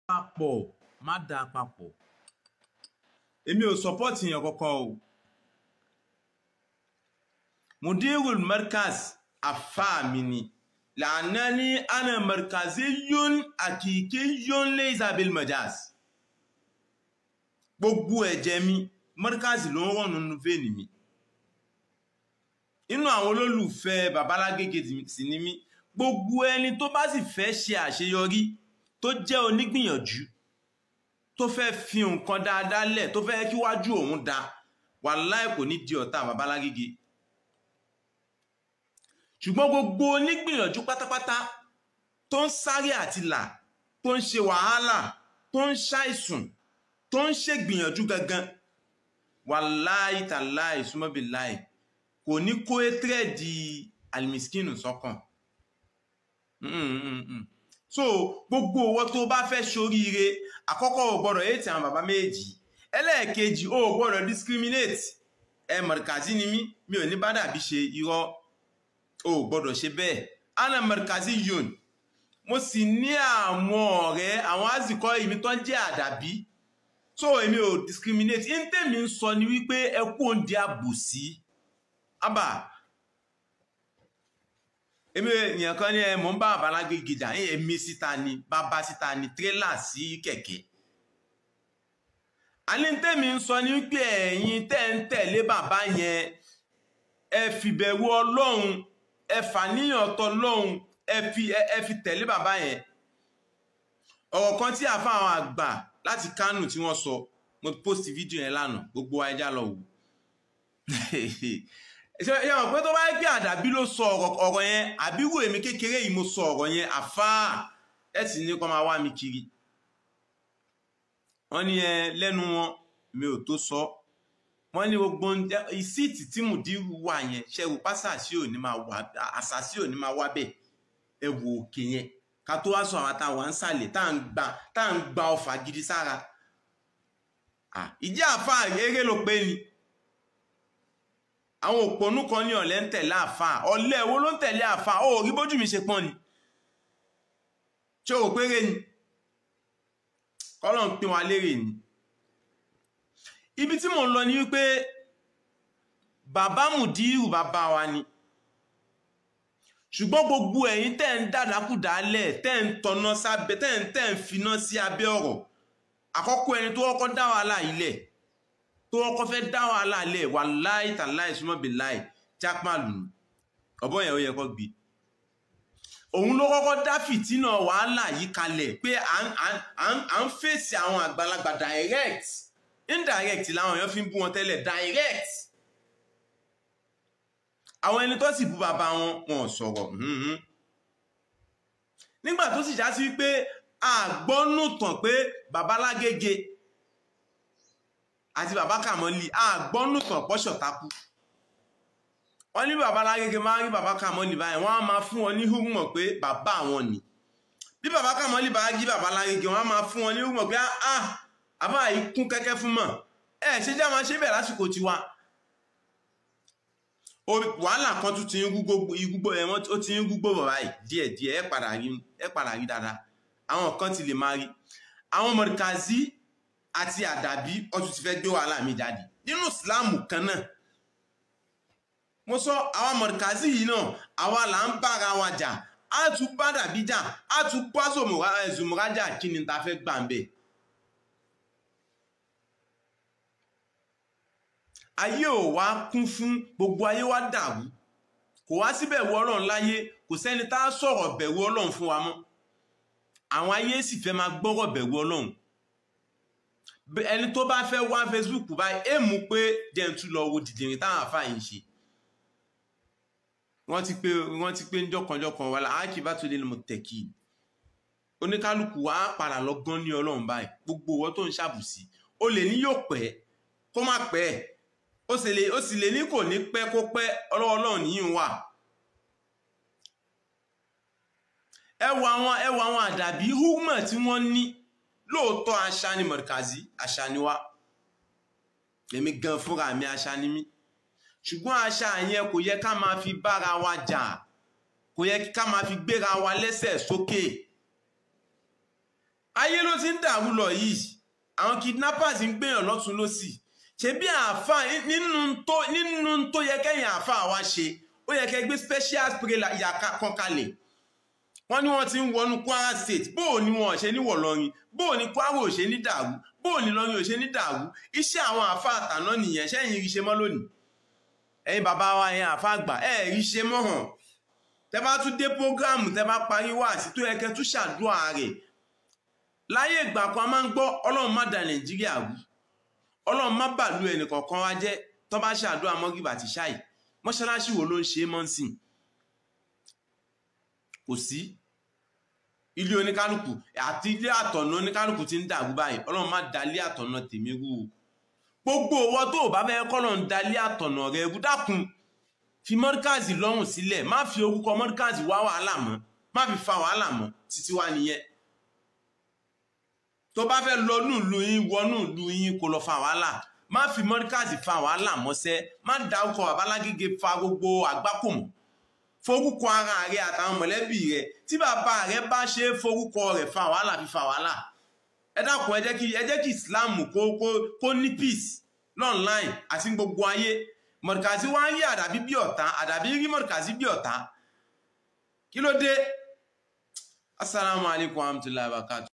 Papọ̀ má da papọ̀. Èmi ò sọpọ́tì yẹn kankan o. Mudirul Markaz àfáà mi ni. Lànà ní ana markaziyun hakikiyun laysa bil majaz. Gbogbo ẹ̀jẹ̀ mi Markaz ló ń rọ̀ nínú vein mi. Inú àwọn olólùfẹ́ Babalágége sì ni mí. Gbogbo ẹni tó bá sì fẹ́ ṣe àṣeyọrí, tó jẹ́ onígbìyànjú, tó fẹ́ fi nǹkan dáadáa lẹ̀, tó fẹ́ kíwájú òun da, wàláì kò ní di ọ̀tá Babalágége. Ṣùgbọ́n gbogbo onígbìyànjú pátápátá tó ń sáré àti là, tó ń ṣe wàhálà, tó ń ṣàìsùn, tó ń ṣègbìyànjú gangan, wàláì tàláì súnmọ́bìláì kò ní kó étrẹ́ẹ̀dì alimiskinu sọ́kàn. So gbogbo owó tó bá fẹ́ ṣoríire, àkọ́kọ́ ò gbọ́dọ̀ ètì àwọn bàbá méjì, ẹlẹ́ẹ̀kejì ò gbọ́dọ̀ discriminate. Ẹ Markazi ni mí, mi ò ní bá dàbí ṣe irọ́, ò gbọ́dọ̀ ṣe bẹ́ẹ̀. Ana Markazi yòn, mo sì ní àwọn ọ̀rẹ́ àwọn àsìkò èmi tó ń jẹ́ àdàbí, so èmi ò discriminate. N tèmi ń sọ ni wípé ẹ kú òǹdí àbòsí. Abà èmi èèyàn kan ní ẹ mò ń bá Babalágége jà, èmi síta ni bàbá síta ni tírélà sí kẹ̀kẹ́. Àní tèmi ń sọ ni wípé ẹ̀yin tẹ́ ń tẹ̀lé bàbá yẹn, ẹ fìbẹ̀rù Ọlọ́run, ẹ fàníyàn tọlọ́run, ẹ fi tẹ̀lé bàbá yẹn. Ọ̀rọ̀ kan tí àfa àwọn àgbà láti Kánò tí wọ́n sọ, mo post fídíò yẹn lánàá, gbogbo wa ẹja lọ wò. Ṣé mọ̀ pé tó bá gbé àdàbí ló sọ ọ̀rọ̀ yẹn, àbíwò èmi kékeré yìí mo sọ ọ̀rọ̀ yẹn, àfáà ẹ sì ní kó máa wá mi kiri. Wọ́n ní ẹ lẹ́nu wọn mi ò tó sọ. Wọ́n ní gbogbo ìsíìtì tí Mùdírù wà yẹn, ṣẹ́rù pásàsí ò ní máa wà, àṣàsí ò ní máa wá bẹ́ẹ̀. Ẹ wò òkè yẹn, ká tó wá sọ àwọn àtàwọn ń sàlẹ̀ tá à ń gba ọfà gidi sára. Ìjẹ́ àfáà eré ló pé ni. Àwọn òpònú kan ní ọ̀lẹ ń tẹ̀lé àfáà. Ọ̀lẹ wo ló ń tẹ̀lé àfáà? Ó rí bójú mi ṣe pọ́n ni. Ṣé o péré ni? Kọ́lọ̀ ń pín wa lérè ni. Ibi tí mò ń lọ ni wípé bàbá Mùdírù bàbá wa ni. Ṣùgbọ́n gbogbo ẹ̀yin tẹ́ ń dàdákùdá lẹ̀, tẹ́ ń tọ̀nà sábẹ́, tẹ́ ń finá sí abẹ́ ọ̀rọ̀. Àkọ́kọ́ ẹni tó kọ́kọ́ dá wàhálà ilẹ̀, tó kọ́kọ́ fẹ́ dá wàhálà lẹ̀, wàláì tàláì súnmọ́bìláì Jackman lù ní. Ọ̀bọ yẹn ó yẹ kó gbé. Òun ló kọ́kọ́ dá fìtínà wàhálà yìí kalẹ̀ pé à ń fèsì àwọn àgbàlagbà direct. Indirect làwọn èèyàn fi ń bú wọn tẹ́lẹ̀, direct. Àwọn ẹni tó sì bú bàbá wọn, wọn ò sọ̀rọ̀. Nígbà tó sì já sí wípé àgbọ́nùtàn pé Babalágége àti bàbá Kàmọ́lì, àgbọ́nùtàn pọ́ṣọ̀ takú. Wọ́n ní Babalágége máa ń rí bàbá Kàmọ́lì báyìí, wọ́n á máa fún wọn ní húmọ̀ pé bàbá àwọn ni. Bí bàbá Kàmọ́lì bá rí Babalágége, wọ́n á máa fún wọn ní húmọ̀ pé ah, àbá yìí kún kẹ́kẹ́ fún mọ̀. Ẹ ṣe já máa ṣe bẹ́ẹ̀ lásìkò tiwa. Wàhálà kan tún ti ń rúgbó, ó ti ń rúgbó bàbá yìí díẹ̀díẹ̀, ẹ padà rí dáadáa. Àwọn kan ti lè máa rí. Àwọn Markazi àti àdàbí ọtún ti fẹ́ gbé wàhálà mi jáde nínú ìsìláàmù kan náà. Mo sọ àwọn Markazi yìí náà, àwa là ń bára wa jà, á tún bá dàbí jà, á tún bá Zùmùrà jà, kí ni ta fẹ́ gbà ń bẹ̀. Ayé ò wá kún fún gbogbo ayé wá dàrú, kò wá síbẹ̀rù Ọlọ́run láyé, kò sẹ́ni tá a sọ̀rọ̀ bẹ̀rù Ọlọ́run fún wa mọ́. Àwọn ayé sì fẹ́ máa gbọ́rọ̀ bẹ̀rù Ọlọ́run. Ẹni tó bá fẹ́ wá Facebook báyìí, é mú pé jẹ́ ń tún lọ wo dìdìrín táwọn àfáà yìí ń ṣe. Wọ́n ti pé ńjọ́kanjọ́kan wà láàkì bá tó lè mọ̀ tẹ̀kì. Oníkálukú wa á padà lọ gán ní Ọlọ́run báyìí. Gbogbo owó tó ń ṣàbùsí, ó lè ní yóò pẹ́ kó má pẹ́, ó sì lè ní kò ní pẹ́ kó pẹ́, ọlọ́wọ́ Ọlọ́run nìyí wà. Ẹ wo àwọn àdàbí húmọ̀ tí wọ́n ní. Lóòótọ́ àṣà ni Markazi, àṣà ni wá. Èmi gan fúnra mi àṣà ni mí. Ṣùgbọ́n àṣà yẹn kò yẹ ká máa fi bára wa jà, kò yẹ ká máa fi gbéra wa lẹ́sẹ̀ sókè. Ayé ló ti ń dàrú lọ yìí, àwọn kidnappers ń gbéyàn lọ́tún lọ́sì. Ṣe bí àáfà nínú tó yẹ kẹ́yìn àáfà wa ṣe, ó yẹ kẹ́ gbé special spray yàká kan kalẹ̀. Wọ́n ní wọ́n ti ń wọnú Kwara State, bóò ni wọ́n ṣe ní wọ̀lọ́rin, bóò ni Kwara ò ṣe ní dàrú, bóò ni Ìlọrin ò ṣe ní dàrú. Iṣẹ́ àwọn àáfà àtàná nìyẹn, ṣẹ́yìn rí ṣe mọ́ lónìí? Ẹ̀yin bàbá wa, ẹ̀yin àáfà àgbà, ẹ̀ rí ṣe mọ́ hàn. Tẹ́ bá tún dé prógráàmù, tẹ́ bá parí wáàsí tó yẹ kẹ́ tún ṣàdúrà rẹ̀. Láyé ìgbà kan a máa ń gbọ́ Ọlọ́run má da Nàìjíríà rú, Ọlọ́run má bàlú ẹnì kọ̀ọ̀kan wa jẹ́. Tó bá ṣàdúrà mọ́gìbà àti ṣáì, mọ́ṣáláṣí wo ló ń ṣe é mọ́ ń sìn? Kò sí. Ilé oníkálukú àti ilé àtọ̀nà oníkálukú ti ń dàrú báyìí. Ọlọ́run má da ilé àtọ̀nà tèmi rú o. Gbogbo owó tó o bá fẹ́ kọ́lọ̀ ń da ilé àtọ̀nà rẹ rú, dákun fi mọ́ríkàzì lọ́rùn sílẹ̀. Má fi orúkọ mọ́ríkàzì wá wàhálà mọ́, má fi fa wàhálà mọ́ títí wá nìyẹn. Tó bá fẹ́ lọ nù ìlú yín, wọnú ìlú yín kó lọ fa wàhálà. Má fi mọ́ríkàzì fa wàhálà mọ́sẹ́. Má dárúkọ Babalágége fa gbogbo àgbákò mọ́. Forúkọ ara rẹ àtàwọn mọ̀lẹ́bí rẹ, tí bàbá rẹ bá ṣe forúkọ rẹ fa wàhálà, fi fa wàhálà. Ẹ dákun, ẹ jẹ́ kí Islam kó ní peace online àti gbogbo ayé. Mọ̀ríkàzì wá ń rí àdàbí bí ọ̀tá, àdàbí rí mọ̀ríkàzì bí ọ̀tá. Kí ló dé? Assalamu alaikum warahmatullahi wabarakatuh.